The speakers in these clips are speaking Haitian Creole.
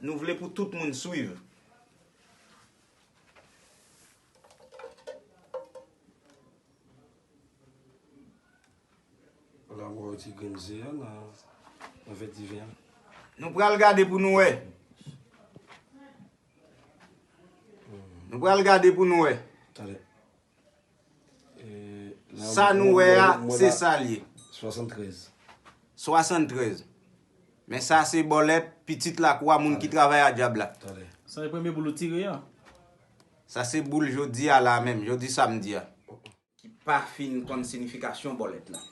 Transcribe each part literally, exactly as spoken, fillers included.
Nou vle pou tout moun swiv. La m wè yon ti grenn ze a nan, nan vè diven an. Nou pral gade pou nou wè. Nou pral gade pou nou wè. Talè. E, la, sa nou wè a, se sa l ye. Swasanntrèz. Swasanntrèz. Men sa se bòlèt pitit lakou a, moun ki travay a dyab la. Talè. Sa e premye boul ou tire a? Sa se boul jodi a la menm, jodi samdi a. Ki pa fin konn sinifikasyon bòlèt la.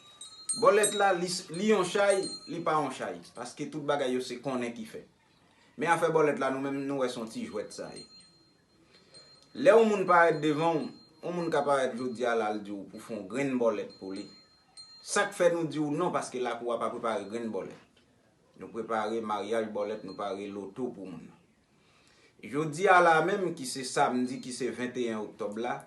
Bòlèt la, li, li yon chay, li pa yon chay. Paske tout bagay yo se konnen ki fè. Men afè bòlèt la, nou menm, nou wè se yon ti jwèt sa ye. Lè yon moun parèt devan w, yon moun ka parèt jodi a la, l di w pou fè yon grenn bòlèt pou li. Sa k fè nou di w non, paske lakou a pa prepare grenn bòlèt. Nou prepare maryaj bòlèt, nou pare loto pou moun nan. Jodi a la menm, ki se samdi, ki se venteyen oktòb la,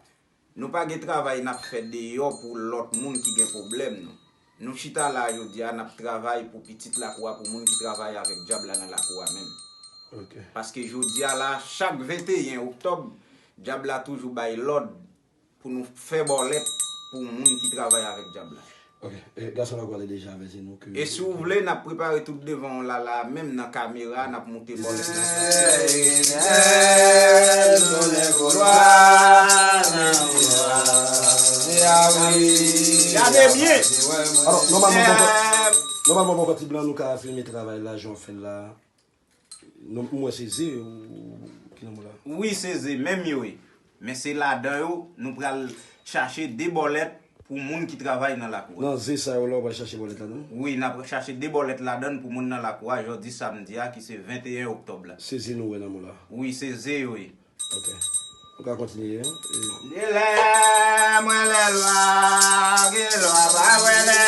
nou pa gen travay n ap fè deyò pou lòt moun ki gen pwoblèm nou. Nou chita la jodi a, n ap travay pou pitit lakou a, pou moun ki travay avèk dyab la nan lakou a menm. Ok. Paske jodi a la, chak venteyen oktòb, dyab la toujou bay lòd pou nou fè bòlèt pou moun ki travay avèk dyab la. Ok. E, gason la pral deja avèti nou ke... E si w vle, n ap prepare tout devan w la, la menm nan kamera, n ap moute bòlèt la. Gade byen. Alò, nòmalman, poko, nòmalman, poko ti blan, nou ka filme travay la, jan w fè l la. Non, m wè se ze ou ki nan mo la. Wi, se ze menm yo ye. Men se ladan yo, nou pral chache de bòlèt pou moun ki travay nan lakou a. Nan ze sa yo la, ou pral chache bòlèt ladan? Wi, n ap chache de bòlèt ladan pou moun nan lakou a, jodi samdi a, ki se venteyen oktòb la. Se ze nou wè nan mo la? Wi, se ze yo ye. Ok. Nou ka kontinye, hein? E... Ni lè mwen lè lwa, gen lwa pa wè lè.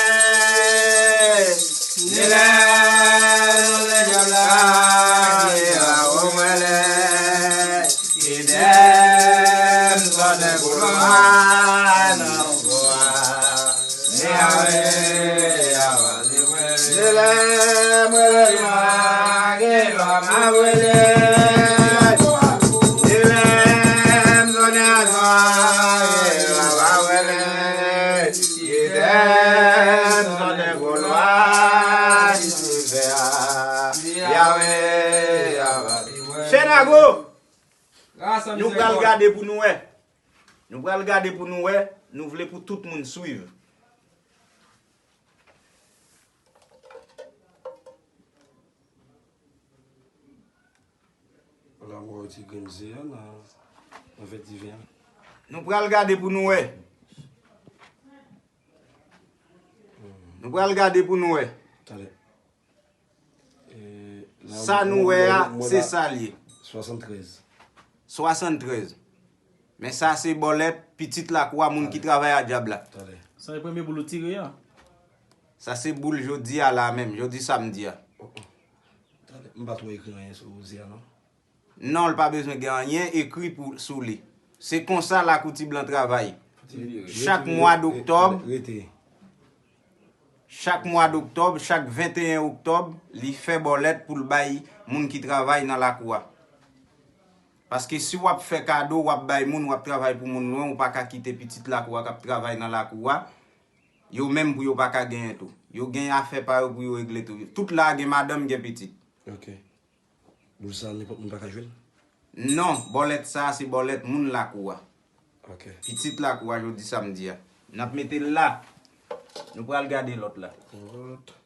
Ni lè mwen lè dyab la, gen lwa pa wè lè. Idèm, sòtè pou lwa, nan lwa. Ni lè mwen lè lwa, gen lwa pa wè lè. Ni lè m sonnen aswa, gen lwa pa wè lè. Idèm, sonnen pou lwa, ki sou fè a. Yawe, Yawe. Chènago! Nou pral gade pou nou wè. Nou pral gade pou nou wè. Nou vle pou tout moun swiv. La m wè yon ti grenn ze a nan, nan vè diven an. Nou pral gade pou nou wè. Nou pral gade pou nou wè. Talè. E, la, sa nou wè a, se sa l ye. Swasanntrèz. Swasanntrèz. Men sa se bòlèt pitit lakou a, moun ki travay a dyab la. Talè. Sa e premye boul ou tire a? Sa se boul jodi a la menm, jodi samdi a. Oh, oh. Talè. M pa t wè ekri anyen sou ze a, non. Non, l pa bezwen gen anyen ekri pou, sou li. Se konsa lakou ti blan travay. Chak mwa doktòb, chak mwa doktòb, chak venteyen oktòb, li fè bòlèt pou l bay moun ki travay nan lakou a. Paske si w ap fè kado, w ap bay moun, w ap travay pou moun lwen, ou pa ka kite pitit lakou a k ap travay nan lakou a, yo menm pou yo pa ka genyen tou. Yo gen afè pa yo pou yo regle tou. Tout la gen madanm, gen pitit. Ok. Boul sa, nenpòt moun pa ka jwe l? Non, bòlèt sa, se bòlèt moun lakou a. Ok. Pitit lakou a jodi samdi a. N ap mete l la. Nou pral gade lòt la. Lòt.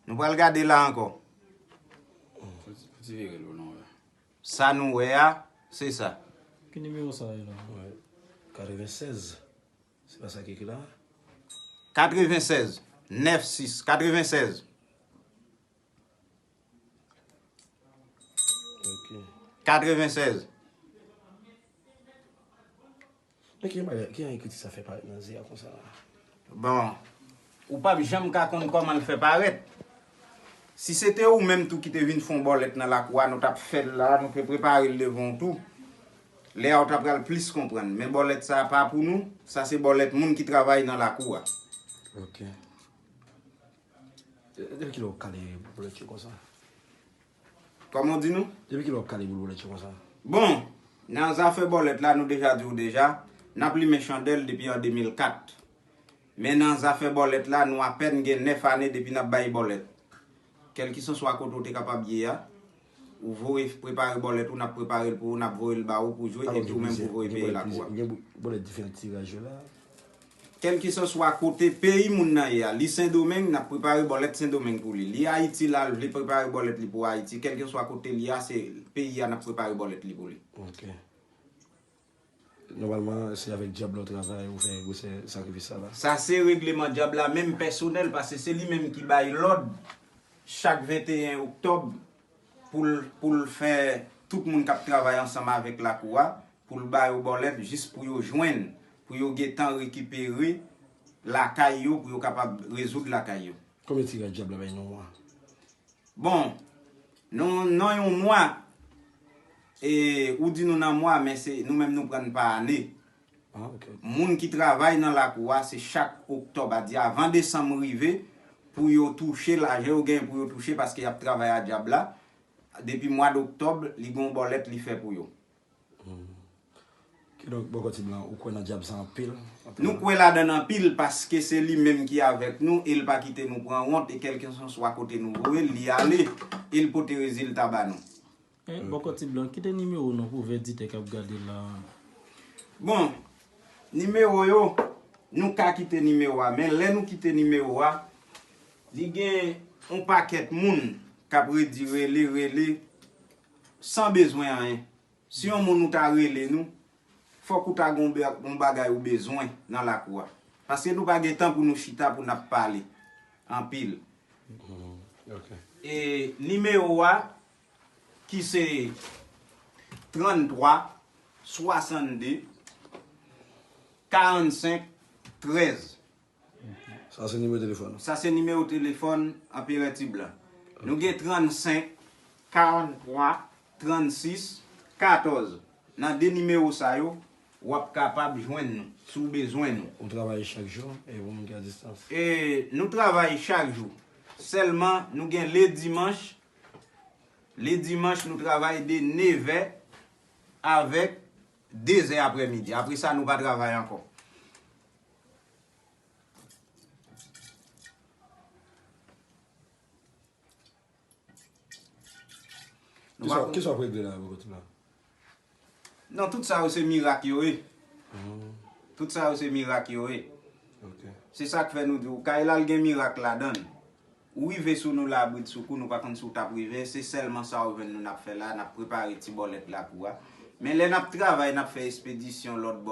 Nou pral gade la ankò. Fouti, fouti vire l pou nou wè. Sa nou wè a, se sa. Ki nimewo sa ye la? Wi. Katrevensèz. Se pa sa ki ekri la? Katrevensèz, nèf sis, katrevensèz. Ok. Katrevensèz. Men ki bagay, ki jan ekriti sa fè parèt nan ze a konsa la? Bon, ou p ap janm ka konn kòman l fè parèt. Si se te ou menm tou ki te vin fè yon bòlèt nan lakou a, nou t ap fè l la, nou te prepare l devan w tou. Lè a ou ta pral plis konprann. Men bòlèt sa a pa pou nou, sa se bòlèt moun ki travay nan lakou a. Ok. Depi kilè w kale bòlèt yo konsa? Kòman w di nou? Depi kilè w kale boul bòlèt yo konsa? Bon, nan zafè bòlèt la, nou deja di w deja, n ap limen chandèl depi an de mil kat. Men nan zafè bòlèt la, nou apèn gen nèf ane depi n ap bay bòlèt. Kèlkisanswa kote w te kapab ye a, ou voye prepare bòlèt ou, n ap prepare l pou ou, n ap voye l ba ou pou jwe, epi ou menm pou voye peye lakou a. Gen bòlèt diferan tiraj yo la. Kèlkisanswa kote peyi moun nan ye a, li Sendomeng, n ap prepare bòlèt Sendomeng pou li. Li Ayiti la, l vle prepare bòlèt li pou Ayiti. Kèlkisanswa kote li a, se peyi a n ap prepare bòlèt li pou li. Ok. Nòmalman, se avèk dyab la w travay, ou fè gwosè sakrifis sa la. Sa se regleman dyab la menm pèsonèl, paske se li menm ki bay lòd chak venteyen oktòb pou l pou l fè tout moun k ap travay ansanm avèk lakou a, pou l ba yo bòlèt jis pou yo jwenn, pou yo gentan rekipere lakay yo, pou yo kapab rezoud lakay yo. Konbyen tiraj dyab la bay nan yon mwa? Bon, nan nan yon mwa, e, ou di nou nan mwa, men se nou menm nou pran n pa ane. Ah, ok. Moun ki travay nan lakou a, se chak oktòb, a di avan desanm rive, pou yo touche lajan yo genyen pou yo touche, paske y ap travay a dyab la. Depi mwa d oktòb, li gen yon bòlèt li fè pou yo. Kidonk, Bòkò Ti Blan, ou kwè nan dyab sa anpil? Nou kwè ladan l anpil paske se li menm ki avèk nou e l pa kite nou pran wont e kèlkeswa kote nou voye l, li ale e l pote rezilta ba nou. Eh, Bòkò Ti Blan, kite nimewo nou pou vèditè k ap gade la. Bon, nimewo yo, nou ka kite nimewo a, men lè nou kite nimewo a, li gen yon pakèt moun k ap redi rele, rele, san bezwen anyen. Si yon moun ou ta rele nou, fòk ou ta gen yon bagay ou bezwen nan lakou a. Paske nou pa gen tan pou nou chita pou n ap pale anpil. Ok. E nimewo a ki se tranntwa swasannde karannsenk trèz. Sa se nimewo telefòn. Sa se nimewo telefòn Anperè Ti Blan. Nou gen trannsenk karannntwa trannsis katòz. Nan de nimewo sa yo, w ap kapab jwenn nou si w bezwen nou. Ou travay chak jou e pou moun ki a distans? E nou travay chak jou. Sèlman nou gen le dimanch. Le dimanch nou travay de nevè avèk dezè aprèmidi. Apre sa, nou pa travay ankò. Kisa w ap regle la, Bòkò Ti Blan? Non, tout sa yo se mirak yo ye. Tout sa yo se mirak yo ye. Ok. Se sa k fè nou di w, kay la l gen mirak ladan l. Ou rive sou nou la brit sou kou, nou pa konn si w t ap rive, se sèlman sa w jwenn nou n ap fè la, n ap prepare ti bòlèt lakou a. Men lè n ap travay, n ap fè espedisyon lòt bò.